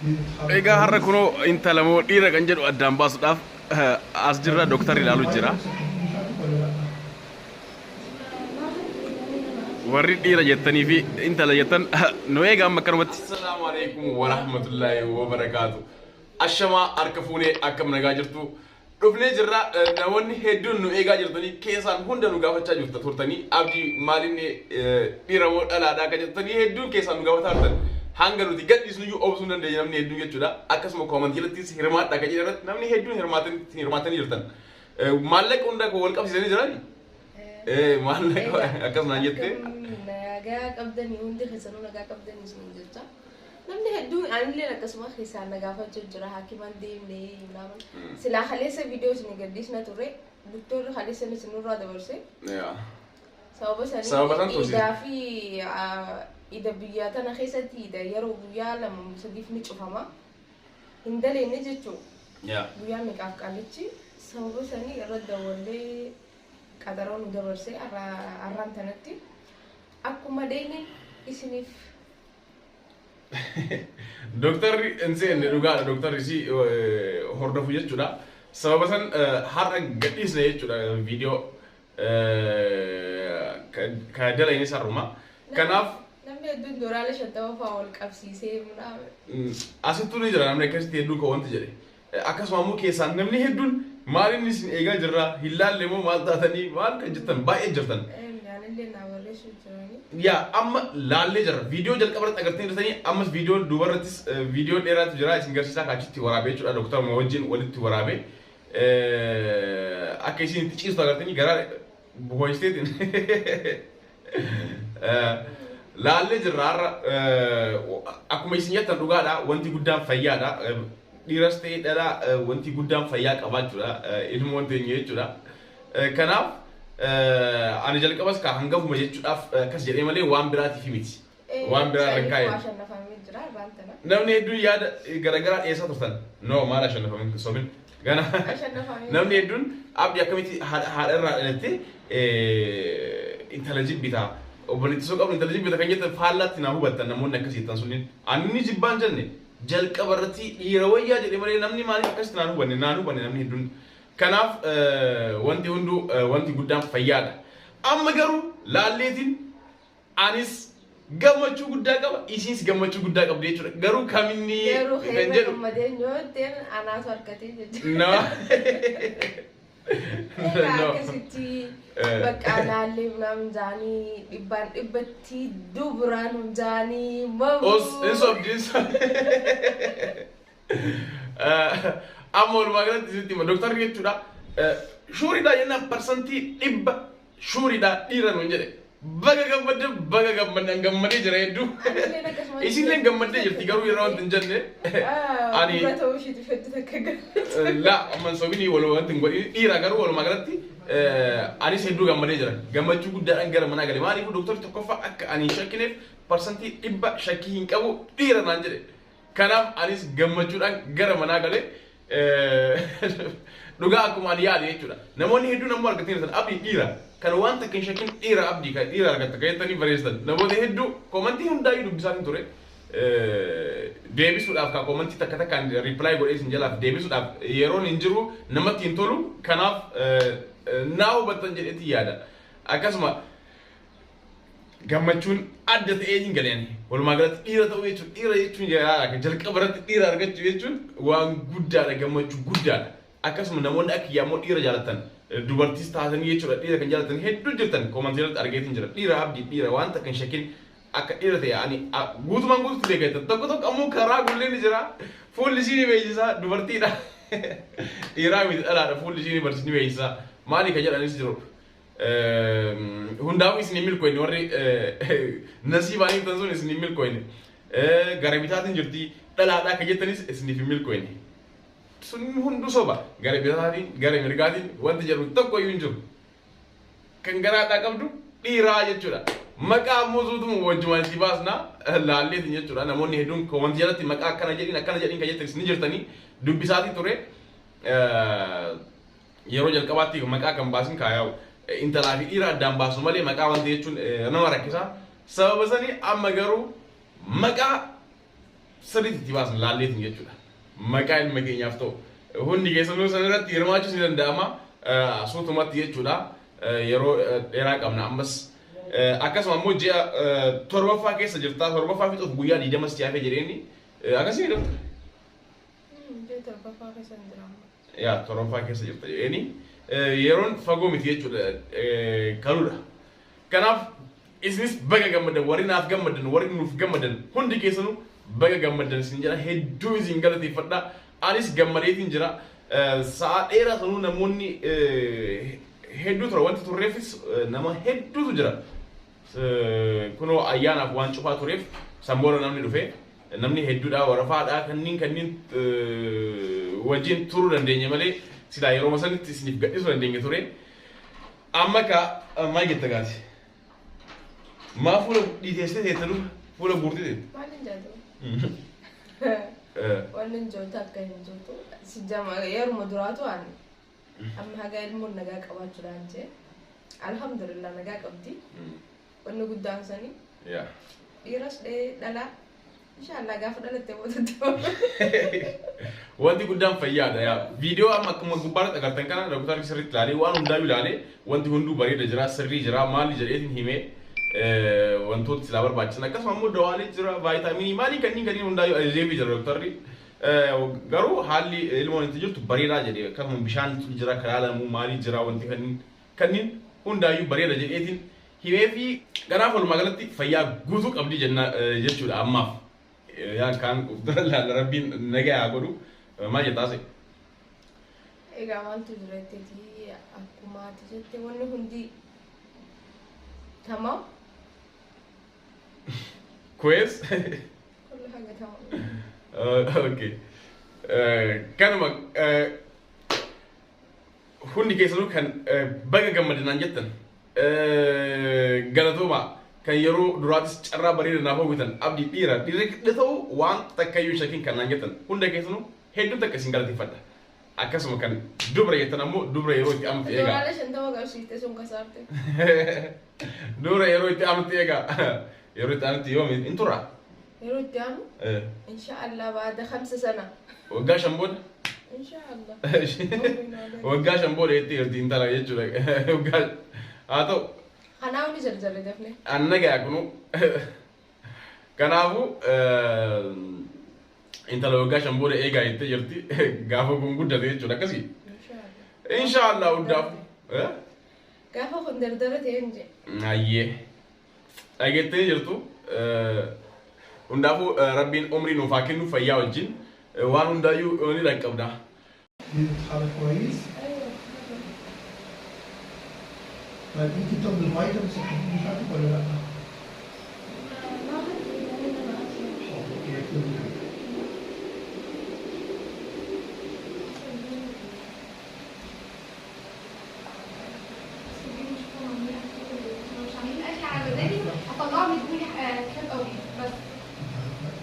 Egaa har'a kunoo intala moo dhiira kan jedhu addaan baasuudhaaf as jirra dooktarri ilaalu jira. Warri dhiira jettanii fi intala jettan nu eega amma akkanumatti. Assalaamu alaikum warahmatullaahi wabarakaatu. Ashamaa harka fuunee akkam nagaa jirtu. Dhufnee jirra namoonni hedduun nu eegaa jirtanii keessaan hunda nu gaafachaa jirta turtanii abdii maalinni dhiira moo dhalaadha akka jettanii hedduun keessaan nu gaafataa turtan. Hanga nuti gadhiisnu iyyuu obsuu hin dandeenye namni hedduun jechuudha. Akkasuma koomantii irrattis hirmaadha akka jedhan irratti namni hedduun hirmaatanii jirtan. Maallaqa hunda wal qabsiisanii jirani. Maallaqa akkas naan jettee. Nagaa qabdanii hundi keessanuu nagaa qabdanii isiniin jecha. Namni hedduun anillee akkasuma keessaan na gaafachuu jira hakiman deemne naaman. Silaa kaleessa viidiyoo isin gadhiisna turre doktorri kaleessa inni isinirraa dabarse. Sababa sanii Sababa san tursiise. iidaa fi iida biyya tana keessatti iida yeroo guyyaa lama sadiif ni cufama. Hin daleenne jechuudha. Guyyaa meeqaaf qaalichi sababa sanii irra dawwallee qaxaroo nu dabarse arraan tanatti akkuma deene isiniif. Dooktarri hin seenne dhugaadha dooktarri si hordofu jechuudha. Sababa san har'a gadhiisne jechuudha viidiyoo ka dalayne sarruma. Kanaaf namni hedduun doolaara 50 fa'aa wal qabsiisee munaame. Asittuu ni jira namni akkasitti hedduu kan wanti jedhe. Akkasuma ammoo keessaan namni hedduun maal inni isin eegaa jirra hin laalle moo maal taatanii maal kan jettan baay'ee jirtan. Anillee naa barreessuu jiranii. Yaa amma laallee jirra. Viidiyoo jalqaba irratti agartanii jirtanii ammas viidiyoo duuba irrattis viidiyoo dheeraatu jira isin garsiisaa kaachitti waraabee jechuudha dooktaruma wajjin walitti waraabee akka isin itti ciistu agartanii garaa buhoisteetiin laallee jirra har'a akkuma isin jettan dhugaadha wanti guddaan fayyaadha dhiiras ta'ee dhalaa wanti guddaan fayyaa qabaachuudha ilmoon teenya jechuudha kanaaf ani jalqabas ka hangafuma jechuudhaaf akkas jedhee malee waan biraatiif miti waan biraa irra hin kaa'e. Ashannafamee jira arraan tana. Namni hedduun yaada garagaraa dhiyeessaa turtan. No maal ashannafamin sobin. Gana Ashannafamee. namni hedduun abdii akkamitti haadha irraa dhalattee intala jibbitaa obboleettii soo qabdu intala jibbita kan jettan faallaatti naa hubattan namoonni akkas jettan sunniin. Ani inni jibbaan jenne jalqaba irratti dhiira wayyaa jedhe malee namni maaliif akkasitti naan hubanne namni hedduun. Kanaaf wanti hunduu wanti guddaan fayyaadha. Amma garuu laalleetiin anis gammachuu guddaa qaba isiins gammachuu guddaa qabdi jechuudha. Garuu kaminni Garuu kan keessa jedhu. gammadee nyootteen anaatu harkatee jechuudha. No. Egaa No. akkasitti bakka laallee minaamin jaanii dhibbaan dhibbatti duburaan hun jaanii Os hin sobdi hin sobdi. Amma walumaa galatti isitti hima dooktarri jechuudha. Shuuriidha jennaan 100% shuuriidha dhiira nuun jedhe. Baga gammadde baga gammadde an gammadee jira hedduu. Anilleen akkasuma Isinilleen gammaddee jirti garuu yeroo wanti hin jenne. Ani Dubra ta'uu ishiitiif hedduu takka gammadde. La amman sobinii wal wanti hin godhin dhiira garuu walumaa galatti anis hedduu gammadee jira. Gammachuu guddaadhaan gara manaa gale. Maaliifuu dooktarri tokkoffaa akka ani hin shakkineef 100% shakkii hin qabu dhiira naan jedhe. Kanaaf anis gammachuudhaan gara manaa galee dhugaa akkuma ani yaade jechuudha. Namoonni hedduun ammoo argatanii jirtan abdii dhiira kan waan takka hin shakkin dhiira abdii kan dhiira argatta kan jettanii barreessitan namoota hedduu koomantii hundaayyuu dubbisaatiin ture. Deebisuudhaaf kan koomantii takka takkaan riiplaay godhee isin jalaaf deebisuudhaaf yeroon hin jiru namatti hin tolu kanaaf naa hubattan jedheetiin yaada. Akkasuma gammachuun adda ta'ee hin galeen walumaa galatti dhiira ta'uu jechuun dhiira jechuun jalqaba irratti dhiira argachuu jechuun waan guddaadha gammachuu guddaadha. Akkasuma namoonni akka kiyyaa immoo dhiira jaalatan dubartiis taatanii jechuudha dhiira kan jaalatan hedduu jirtan koomantii irratti argeetiin jira dhiira abdii dhiira waan takka hin shakkin akka dhiira ta'e ani guutumaan guututti beeka jettan tokko tokko ammoo karaa gullee ni jira fuulli ishii ni beeksisa dubartiidha dhiiraa miti dhalaadha fuulli ishii ni barsiis ni beeksisa maali kan jedhanis jiru. Hundaafuu isin hin milkooyne warri nasiibaan himtan sun isin hin milkooyne. Gara bitaatiin jirti dhalaadhaa kan jettanis isiniif hin milkooyne. Sun hunduu soba. Gara bitaatiin gara mirgaatiin wanti jedhu tokko iyyuu hin jiru. Kan garaadhaa qabdu dhiiraa jechuudha. Maqaa ammoo suutuma wajjumaan itti baasna laalleetiin jechuudha. Namoonni hedduun wanti jalatti maqaa akkana jedhiin akkana jedhiin kan jettanis ni jirtanii dubbisaatii ture. Yeroo jalqabaatti maqaa kan baasin kaayaa'u intalaa fi dhiira addaan baasu malee maqaa wanti jechuun nama rakkisa. Sababa sanii amma garuu maqaa Sirriitti itti baasna laalleetiin jechuudha. Maqaa ilma keenyaaf ta'u. Hundi keessanuu san irratti hirmaachuus ni danda'ama. Suutumatti jechuudha. Yeroo dheeraa qabna ammas. Akkasuma immoo ji'a torbaffaa keessa jirta. Torbaffaa fixuuf guyyaa 20 si hafe jedheeni. Akkasii ni doktor. Ji'a torbaffaa keessa hin jira amma. Yaa, torbaffaa keessa jirta jedheeni. Yeroon fagoo miti jechuudha, kaluudha. Kanaaf isinis baga gammadan, warri naaf gammadan, warri nuuf gammadan hundi keessanuu baga gammadan isin jedha, hedduu isin galateeffadha. Anis gammadeetiin jira. Sa'a dheeraa sanuu namoonni hedduu tura, wanti turreefis nama hedduutu jira. Kunoo ayyaanaaf waan cufaa tureef sanboora namni dhufe namni hedduudha, warafaadha, kanneen wajjin turuu dandeenye malee silaa yeroo sanitti isiniif gadhiisuu dandeenye ture. Amma ka maal jetta gaati? Maa fuula dhiiteessitee teetta duuba? Fuula guurtee teetta? Maal hin jaatu? Wanni hin jirtu akka hin jirtu. Si jama yeruma duraatu ani amma haga ilmoon nagaa qabaachuudhaan jee. Alhamdulillah, nagaa qabdi. Wanni guddaan sanii dhiiras dhee dhalaa. Inshallah gaafa dhalatte boodatti. Wanti guddaan fayyaadha yaa. Viidiyoo amma akkuma gubbaarratti agartan kana doktarri sirriitti ilaalee, waan hundaayyuu ilaalee, wanti hunduu bareeda jira, sirrii jira maali jedheetiin himee, wantoota silaa barbaachisan, akkasuma immoo dawaalee jira, vaayitaaminii maalii kanneen hundaayyuu ajajeefii jira doktarri. Garuu haalli ilmoon itti jirtu bareedaa jedhee, akkasuma bishaan jira kalaalamu maalii jira, wanti kanneen hundaayyuu bareeda jedheetiin himee fi kanaaf walumaa galatti fayyaa guutuu qabdi jenna jechuudha ammaaf. Yaa, kaan laala, Rabbiin nagaa haa godhu. Maal jettaa se? Egaa maaltu jira jetteeti, akkuma ati jette wanni hundi tamam. كويس؟ كل حاجة تمام. Okay. Kanuma hundi keessanuu kan baga gammadanaan jettan galatooma, kan yeroo duraatis carraa bareeda naaf hawwitan, abdii dhiira dhiirri ta'u waan takkayyuu shakkiin kan naan jettan hunda keessanuu hedduu takka isin galateeffadha. Akkasuma kan dubra jettan ammoo dubra yeroo itti aanutti eegaa. Doolaara 50 qabsiifte sun kasaarte. Dubra yeroo itti aanutti eegaa. Yeroo itti aanutti yoom hin turra? Yeroo itti aanu insha Allah baada 5 sana. Waggaa 5 booda? Insha Allah. Waggaa 5 booda jettee jirti intala jechuudha. Waggaa haa ta'u. Kanaaf ni jarjarre dafne. Anna gaa kunu. Kanaafuu intala waggaa 5 booda eegaa jettee jirti. Gaafa kun guddate jechuudha akkasii. Insha Allah. Insha Allah hundaafuu. Gaafa kun dardara ta'e hin jee. Ayyee. Dhageettee jirtu. Hundaafuu Rabbiin umrii nuuf haa kennu fayyaa wajjin. Waan hundaayyuu ni dhaqqabna. دي بتتحرك كويس؟ ايوه. طيب، انت بتاخدي ال vitamins الحديد بتاعتك ولا لا؟ حاضر، يعني كل حاجة. مش عاملين اكل على مزاجي، هطلعهم يدوني كتاب قوي بس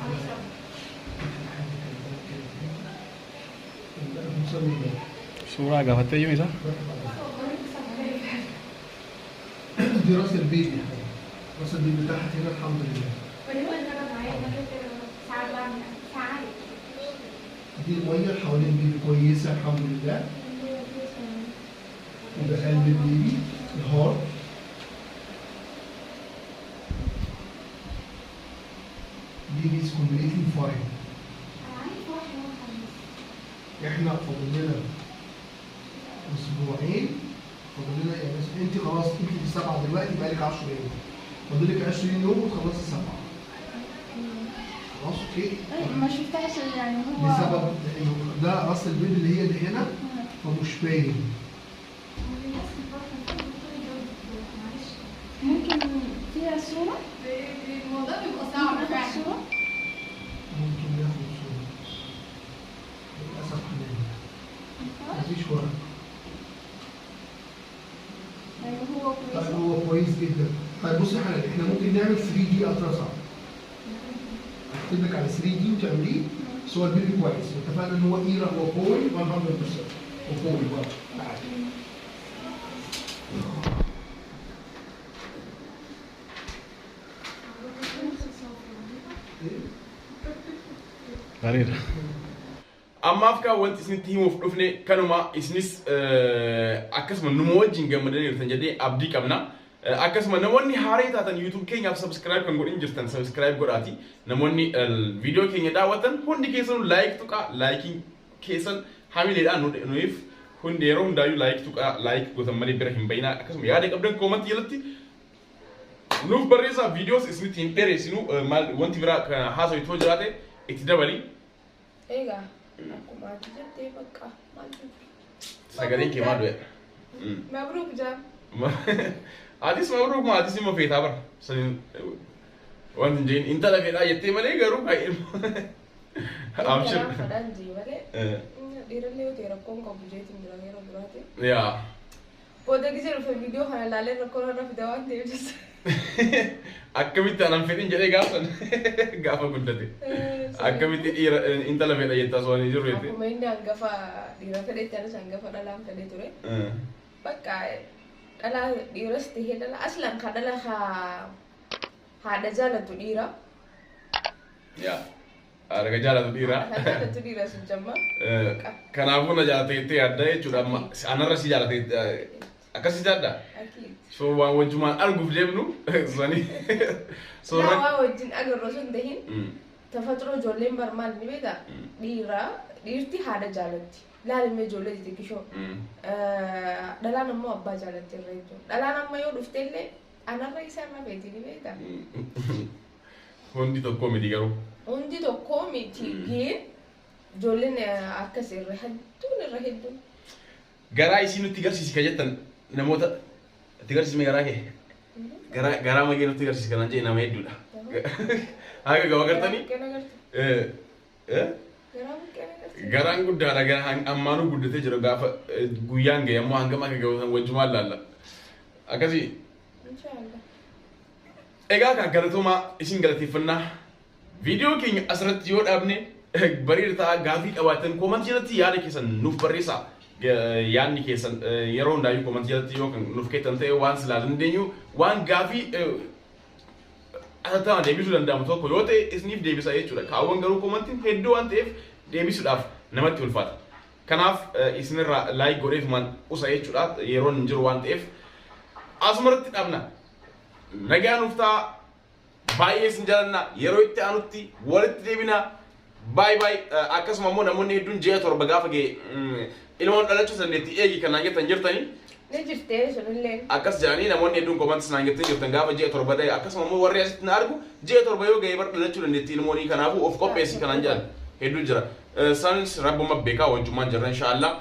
على حساب. بنصلي. Suuraa gaafattee yoo isaa? دي راس البيبي يا حبيبي، راس البيبي تحت هنا، الحمد لله. ولو ان انا معايا، انا كده ساعات بعمل ساعات. دي الميه اللي حوالين البيبي كويسه، الحمد لله. وده قلب البيبي، ال heart. baby is completely fine. انا عندي فرح يوم الخميس. احنا فاضل لنا اسبوعين، فاضل لنا يعني انت خلاص انت في 7 دلوقتي، بقالك 10 يوم، فاضل لك 20 يوم وتخلصي 7، خلاص، okay. ما شفتهاش يعني هو بسبب انه ده راس البيبي اللي هي اللي هنا، فمش باين. معلش. ممكن فيها صورة؟ الموضوع بيبقى صعب ممكن آخد فعلا. صورة؟ ممكن ناخد صورة، للأسف حنان مفيش ورق. يعني هو كويس؟ طيب، هو كويس جدا. طيب بصي يا حنان، احنا ممكن نعمل 3D ultrasound، اكتب لك على 3D وتعمليه، بس هو البيبي كويس، واتفقنا ان هو ايرا، هو boy 100% و boy برضه. تعالي. ايه؟ Bareeda. Ammaaf kaa wanti isinitti himuuf dhufne kanuma isinis akkasuma numa wajjin gammadanii jirtan jedhee abdii qabna. Akkasuma namoonni haaree taatan YouTube keenyaaf subscribe kan godhin jirtan subscribe godhaati. Namoonni viidiyoo keenya daawwatan hundi keessanuu like tuqaa likeiin keessan hamileedhaan nuuf hundi yeroo hundaayyuu like tuqaa like gootan malee bira hin bayinaa akkasuma yaada qabdan commentii jalatti nuuf barreessaa viidiyoos isinitti hin dheeresinu maal wanti biraa kan haasa'u itoo jiraate itti dabali. Egaa akkuma ati jettee bakka maal jiru. Sagaleen kee maal du'e? Mabruuk jaa. Atis mabruuk ma atis immoo feetaa bara. Saniin wanti hin jeen intala fedhaa jettee malee garuu kan ilma. Abshir. Garaa fadhaan jee malee dhiirallee yoo ta'e rakkoon qabu jeetiin jira yeroo duraati. Yaa. Booda gisee dhufe viidiyoo kana ilaalee rakkoon irra fida waan ta'eef jecha. Akkamitti anan fedhin jedhee gaafsan gaafa guddate. Akkamitti dhiira intala fedha jettaa osoo hin jiru jette. Akkuma inni hangafa dhiira fedhetti anis hangafa dhalaan fedhe ture. Bakka dhalaa dhiiras tahee dhala aslan ka dhala haadha jaalatu dhiira. Yaa. Haadha jaalatu dhiira. Haadha jaalatu dhiira sun jamma. Kanaafuu na jaalate jettee yaadda jechuudha amma anarra si jaalate akkasii jaadda. Akiid. So waan wajjumaan arguuf deemnu sani. So Laa waa wajjin agarru osoo hin tahin tafaxiroo ijoolleen bar maal ni beektaa? Dhiira dhiirti haadha jaalatti. Laalimee ijoollee xixiqqishoo. Dhalaan ammoo abbaa jaalatti irra jechuudha. Dhalaan amma yoo dhufte illee anarra isa irra feeti ni beektaa? Hundi tokko miti garuu. Hundi tokko miti giin ijoolleen akkas irra hedduun irra hedduun. Garaa isii nutti garsiisi ka jettan namoota itti garsiisme garaa kee. Garaa garaa magee nutti garsiisi kanaan jedhe nama hedduudha. Haga gaba gartanii. Buqqeen agartu. Garaa buqqeen agartu. Garaan guddaadha gara ammaanuu guddatee jira gaafa guyyaan ga'e ammoo hangam akka ga'u wajjumaan laalla. Akkasii. Inshaallah. Egaa kan galatoomaa isin galateeffannaa. Viidiyoo keenya asirratti yoo dhaabne bareeda ta'a gaafii qabaatan commentii jalatti yaada keessan nuuf barreessaa. Yaadni keessan yeroo hundaayyuu commentii jalatti yoo kan nuuf kennan ta'e waan silaa dandeenyu waan gaafii atattamaan deebisuu danda'amu tokko yoo ta'e isiniif deebisa jechuudha. Kaawwan garuu commentiin hedduu waan ta'eef deebisuudhaaf namatti ulfaata. Kanaaf isinirraa like godheetumaan usa jechuudha yeroon hin jiru waan ta'eef asumarratti dhaabna. Nagaa nuuf ta'a. Baay'ee isin jaalanna yeroo itti aanutti walitti deebina. Baay baay akkasuma immoo namoonni hedduun ji'a 7 gaafa ga'e ilmoon dhalachuu dandeetti eegi kanaan jettan jirtanii. Ni jirtee sunillee. Akkas jedhanii namoonni hedduun commentis naan jettanii jirtan gaafa ji'a 7 ta'e akkasuma immoo warri asitti na argu ji'a 7 yoo ga'e bar dhalachuu dandeetti ilmoonii kanaafuu of qopheessi kanaan jedhan hedduu jira. Isaanis rabbuma beekaa wajjummaan jirra inshaallah.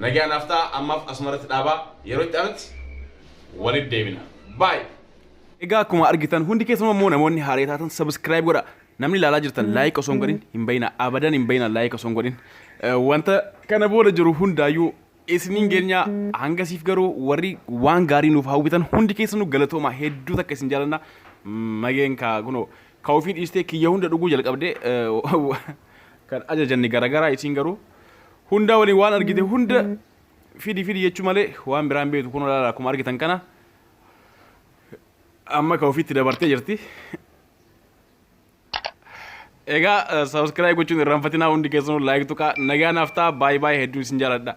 Nagaa naaf ta'a ammaaf asumarratti dhaabaa yeroo itti aanutti walitti deebina. Baay. Egaa akkuma argitan hundi keessumaa immoo namoonni haaree taatan subscribe godha. Namni ilaalaa jirtan like osoo hin godhin hin bayina abadan hin bayina like osoo hin godhin. Wanta kana booda jiru hundaayyuu isiniin geenya hangasiif garuu warri waan gaarii nuuf hawwitan hundi keessanuu galatooma hedduu takka isin jaalanna. Mageen kaa kunoo ka ofii dhiistee kiyya hunda dhuguu jalqabdee kan ajajanni garaagaraa isiin garuu hunda waliin waan argite hunda fidi fidi jechuu malee waan biraan beektu kunoo ilaala akkuma argitan kana amma ka ofiitti dabartee jirti. Egaa subscribe gochuun irraanfatinaa hundi keessanuu like tuqaa nagaa naaf ta'a baay'ee baay'ee hedduu isin jaaladha.